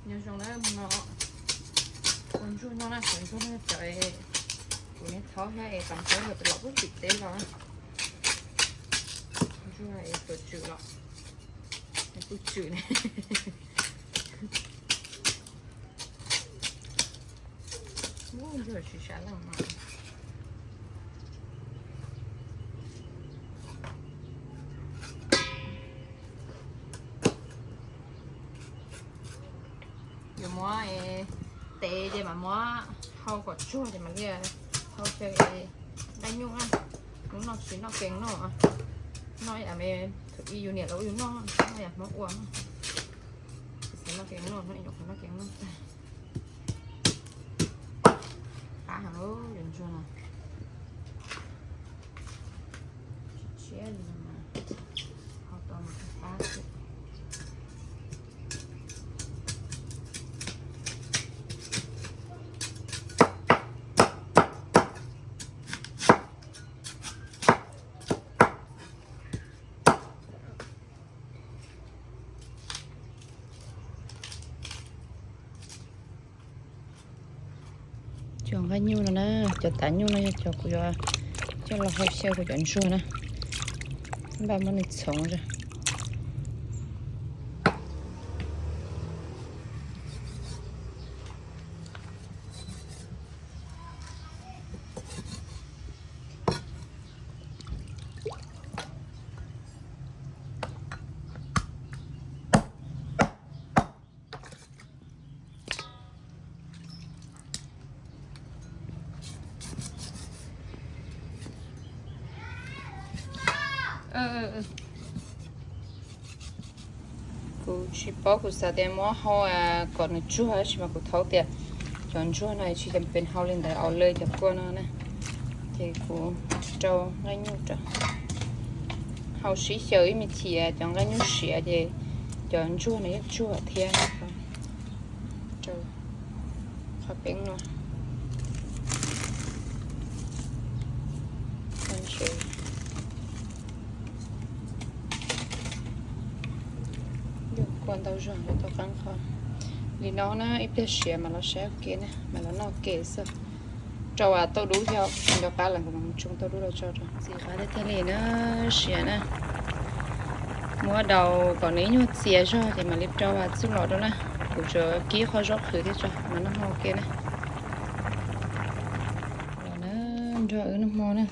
Nyob zoo na, no ua ntsuag noj na, cov ntsuag no cov kuv niam thaub thiab es pab thaub los pem los pub tim teb los. Ntsuag es tuav tswm los, tuav tswm ne. Ntsuag tsis sab laj mas. Yuav muab tes ces mas muab hau kom tsuag ces mam li hau xyaw nqaij nyuj na. Hnub no tsis noj kev noj, noj yam me thaum ub yus niam lawv ua yus noj, noj yam Hmoob ua no. Tsis xav noj kev noj, noj kev noj tag. Qab heev cov ntsuag no. Tshiab li no mas hau tau mas qab xwb. Cov nqaij nyuj no na, cov tav nyuj no yog cov kuv yuav coj los hau xyaw kuv cov ntsuag na. Npaj muab nws txhoov zog. Kuv tsis paub, kuv xav tias muab hau kom nws tsuag tab sis mas kuv thaub tias cov ntsuag no tsis cam pem hau li ntawd, au lawm cov kua no na. Ces kuv rau nqaij nyuj rau, hau sib xyaw ib me chim cov nqaij nyuj siav ces cov ntsuag no yeej tsuag thiab. Rau qhov peeb no. Yuav kua ntau zog yuav tau qeeb qhov. Li no na ib pliag siav mas los saib ua ke na, mas los noj ua ke xwb. Rau tauj dub thiab, tsis nco qab lawm kuv mam tsoo tauj dub los tso rau. Ntxim qab tiag tiag li na, siav na. Muab daus kom nws ib nyuag txias zog ces mam li rau txuj lom rau na. Kuv tsuas kib qhov zaub qhwv thiab tso mas noj hmo ua ke na. Los na, nrog wb noj hmo na.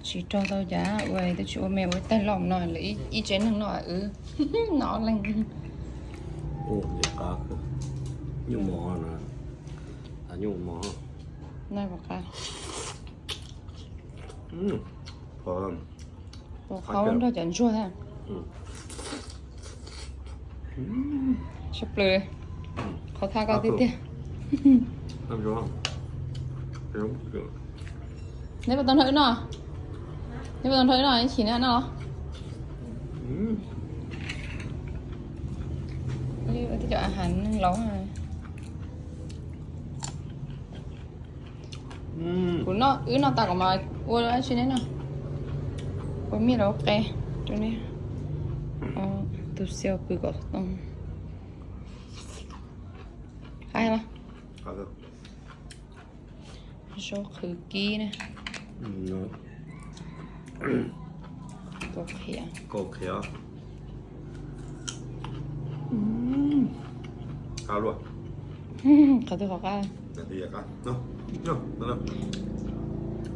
Tsis rau tau cas ua twb tsis ua me ua tais lom no lawm, ib tsev neeg no wb noj leej. Nyuj mos, nyuj mos. Tus qhaub nrog cov ntsuag thiab. Tshaj plaws. Qhov thaj koj tiag tiag. Neb puas tau nrog wb noj? Neb puas tau nrog wb noj ib chim neb noj los? Wb cov a hav neeg laus. Kuv noj, wb noj tas kuv mam ua dab tsi neb noj. Ua miaj los ua qe rau neb. Tus xiaus pw kom tau. Qab los? Zaub qhwv kib na. Kaus qhiav. Qab luaj. Qhov twg qhov qab?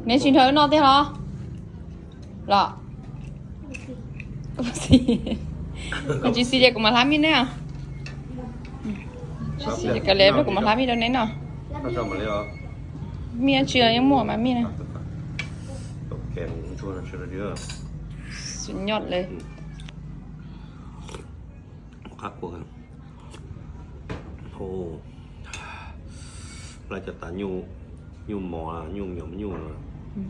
Neb tsis nrog wb noj tiag los? Los. Tsis xis ces kuv mam hlab mij neb. Tsis xis ces kav liam, kuv mam hlab mij rau neb noj. Mij tsis yeej muaj mas mij na. Suv nyoj li. Lawv cov tas nyuj, nyuj mos, nyuj nyuam nyuj.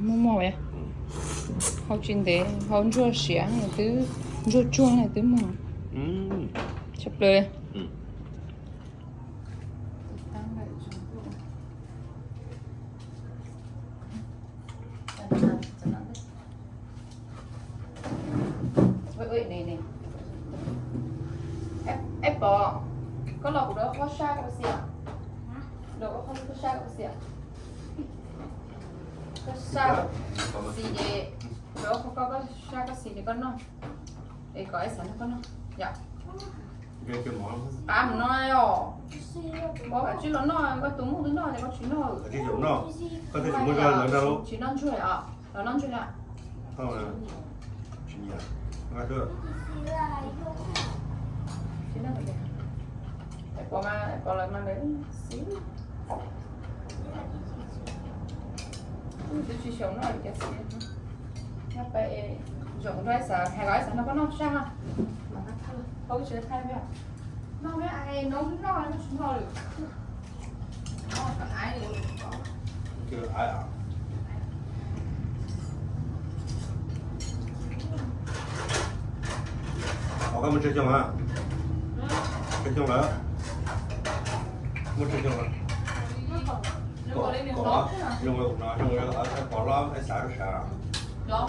Muaj mos, hau tsis ntev, hau ntsuag siav twb, ntsuag tsuag twb muag. Tshaj plaws. Eb pom, Koj los kuv rau qhov sab koj xis. Rau qhov sab koj xis. Koj sab xis ces, rau qhov koj sab koj xis ces koj noj. Es kom ib xav noj koj noj yom. Qab mus no os. Koj tsis los noj, koj tus muj twb noj ces koj tsis noj. Koj thiaj tsis muaj zog lawv nrog lub. Tsis noj ntsuag os, los noj ntsuag na. Pom mas, pom lawv mas lawv xis. Twb tsis xyaum noj li cas xis. Nyob pem zaum nrog ib xav, hais los ib xav nrog koj noj sab ha. Koj tsis thaij peb. Noj peb es noj noj tsis noj lawm. Koj muaj tsawg xyoo a? Tsawg xyoo lawm? Muaj tsawg xyoo lawm? Kaum, kaum, zoo li kuv no, zoo li pom loj ib xav lub sab. Kaum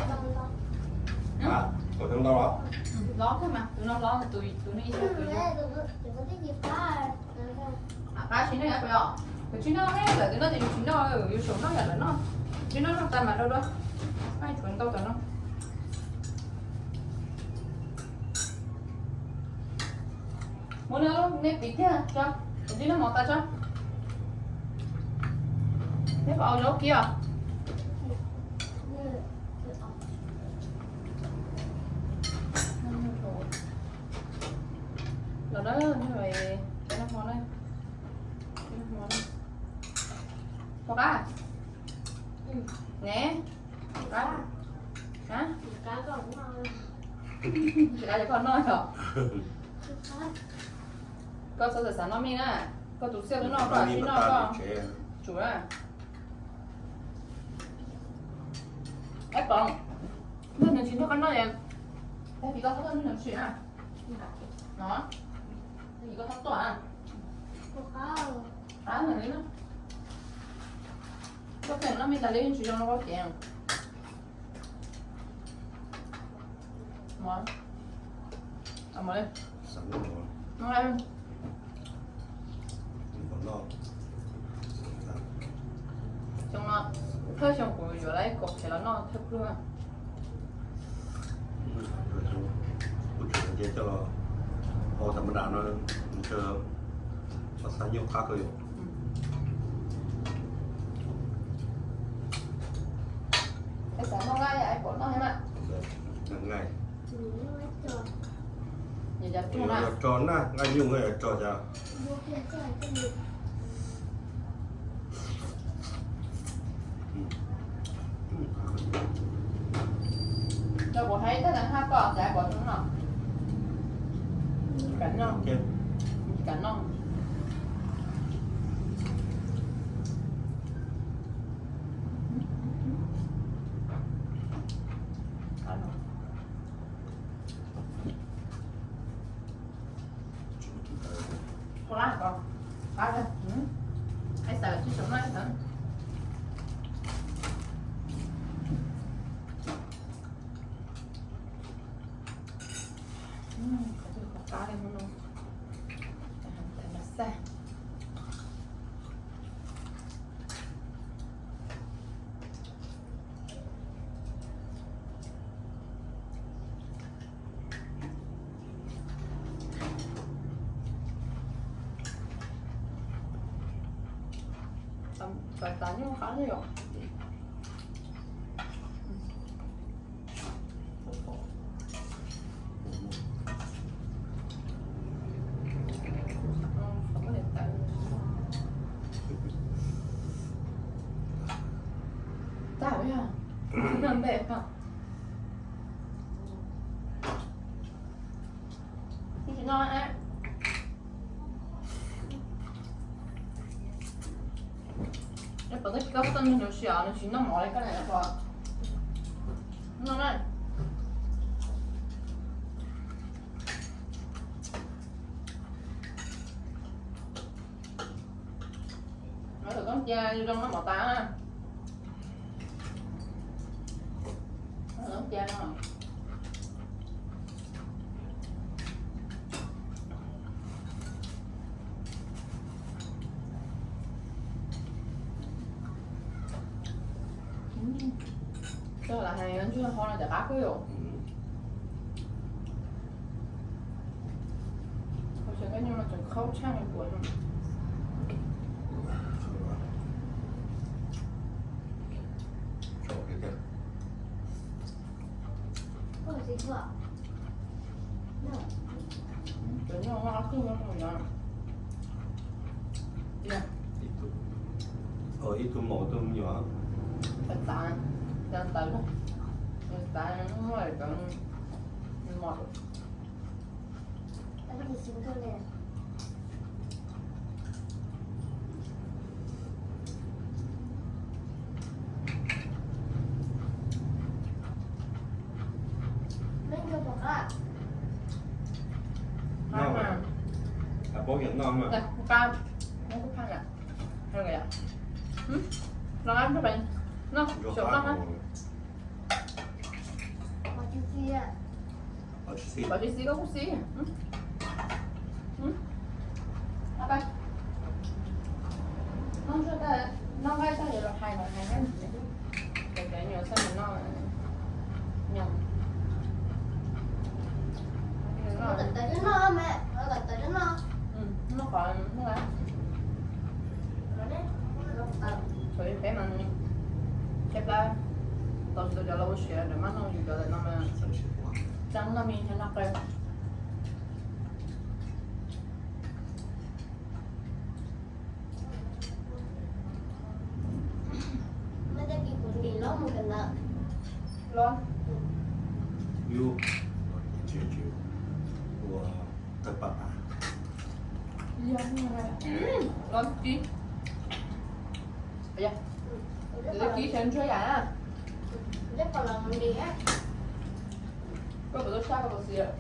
xyoo ntau los? Qab tsis noj yam pes os. Yus tsis noj ne, lawv twb noj ces yus tsis noj, yus tsuas noj yam lawv noj. Tsis noj noj tas mam rau dua. Tshuav ntau tas no. Muab nej piv tiag tso, kuv tsis noj mov tas tso. Neb puas au zaub kiag? Los na, peb noj hmo na. Peb noj hmo na. Pom qab? Ne? Qab? Ha? Tsis qab ces koj noj yom. Koj txhob xav xav noj mij na. Koj tus xiab twb noj koj tsis noj koj. Tsum na. Ab Pov, noj nws tsis nrog koj noj es, tag kis koj txhob tuaj nrog nws sim na. No, tag kis koj txhob tuaj na. Qab heev li na. Koj pheej noj mij tas li tsis zoo rau koj cev. Mov, mov li. Xyoo no, thawj xyoo kuv yuav lawv ib kaum phev los noj thawj pluag. Kuv tseem nce coj los hau tas ma das no, ntshe xav nyuaj qab kawg yom. Xav noj nqaij, pom noj thiab na. Nqaij. Yuav tso na, nqaij nyuj yuav tso cas. Rau kuv hais tag tas hab koj cas pom zoo no. Kam noj. Kam noj. Tau tas nyuj qab li os. Tag yog noj npej pam. Ib tsis noj na. Pom koj tsis, koj tau nws nws si os, nws tsis noj mov li koj na, pom noj na. Thaum koj cia zoo noj mov tas na. Cia no. Coj los hais ntsuag ho no ces qab kawg yom. Ua xyov kab nyob no tseem khaub tshaj li puas no. Cov nyob no qab kawg no. Ib tug maum ib tug me nyuam. Tav, tav tawv, tav muaj cov mos. Noj mas, paub yog noj mas. Los qab, no, xyov qab. Pom tsis xis koj kuj xis. Noj nqaij tag yuav los hais los hais, cov nyuam xab nws noj. Noj qhov, thaum peb mas thiab plab tau tsis tau cov los ua siav lawm mas noj yus cov lawm no mas tseem noj me noj qe. Los, yus, ua tawg pam tas. Los kib, kib sawv ntsuag yam na. Koj puas tau sab koj puas xis lawm?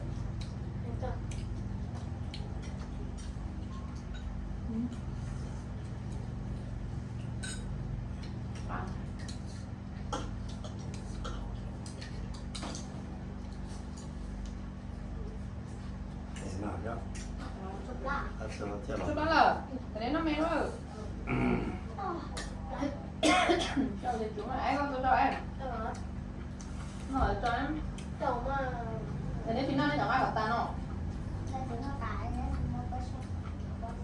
Tsis pab lawm, neb noj me lawm. Coj tus tswv mas, koj tau rau, noj lawm tso. Neb tsis noj neb cov nqaij kom tas no.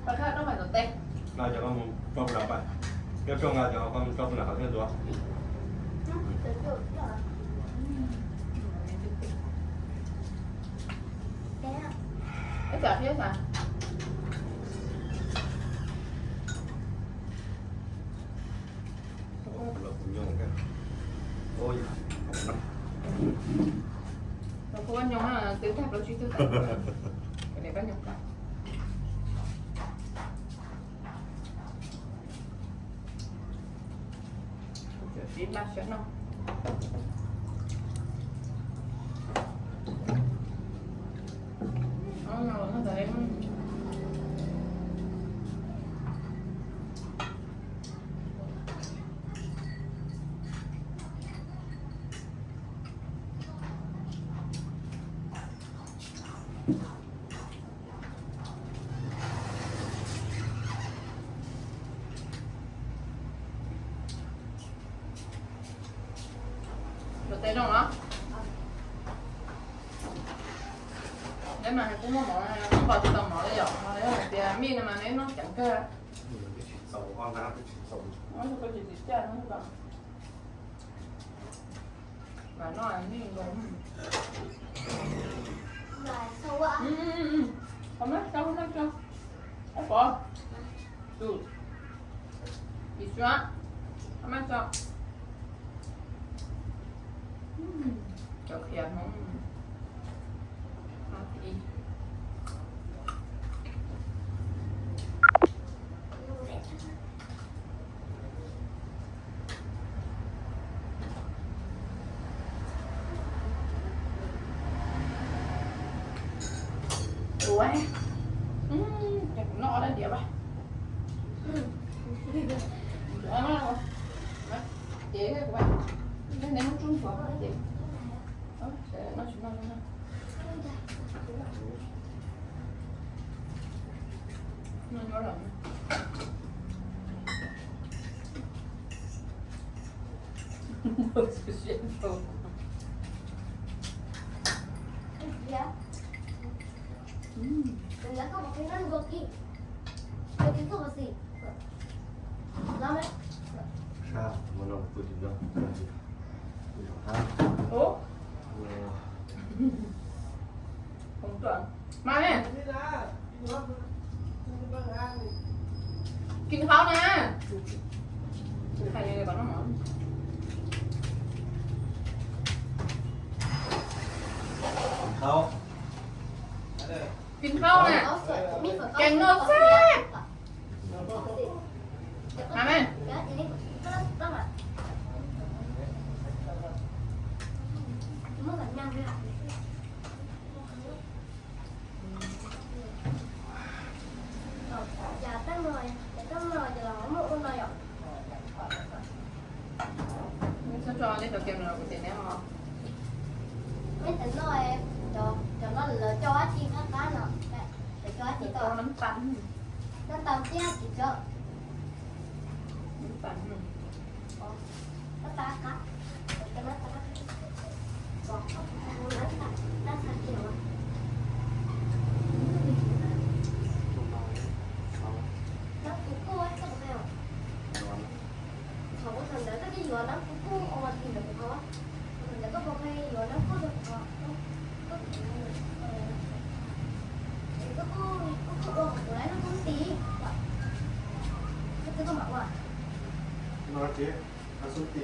Koj rau pem tom teb. No cov koj mus rau pem, coj rau nqa cov koj mus rau pem hauv thiaj tuav. Ib tsam thiab xav. Los kuv nyob twb tag plaub tsib tug tas. Kom niam pab nyob. Tib npaj siab no. Los tes zoo los? Neb mas kuj muaj mov, muaj qhov tsis tau mov li yom, hais tias mij no mas neb noj ceev kawg. Tsis txaus, tsis txaus. Mas noj nej nkaus. Qhov mab tso, qhov mab tso. Ab pov. Tus. Ib suab. Qhov mab tso. Cov qhiav Hmoob. Ua, ces kuv noj dab diav pas. Ces kuv, neb muab tsuj ntxuav ces, noj tsis noj. Noj nyob lawm. Sab, ua no kuv tus tsis nco. Ub. Mas ne, kis hauv na. Kis hauv na. Ces no xwb. Hais ne. Neb txhob tso nej cov kem no los kuv cem neb os. Neb cov no, cov no lawv coj dab tsi qab qab no? Lawv coj dab tsi tau? Nab tas, nab tas thiab tsis tso. Nab tas, nab tas qab, nab tas, nab tas, nab tas kiag. Nab tas kuj, koj puas qhia os? Thaum ntawd koj twb yuav nab tas kuj ua ti ntawd kuv qhov, thaum ntawd koj puas qhia yuav nab tas kuv qhov? Koj kuj, koj kuj ua kuv lawv nab tas ti, koj twb koj mam ua. No ces nab tas ti.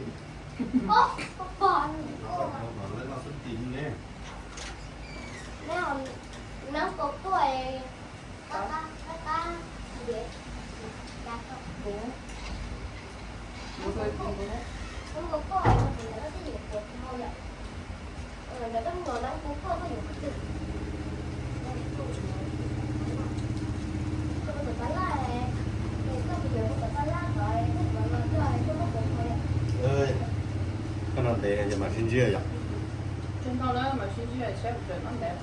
Os, koj pom, lawv nab tas ti ne. Nab tas kuj, koj, koj, koj, koj, koj, Koj no ntev yog mam sib ntsib yom. Tsis tau lawm, mam sib ntsib saib puas tseem nyob ntev.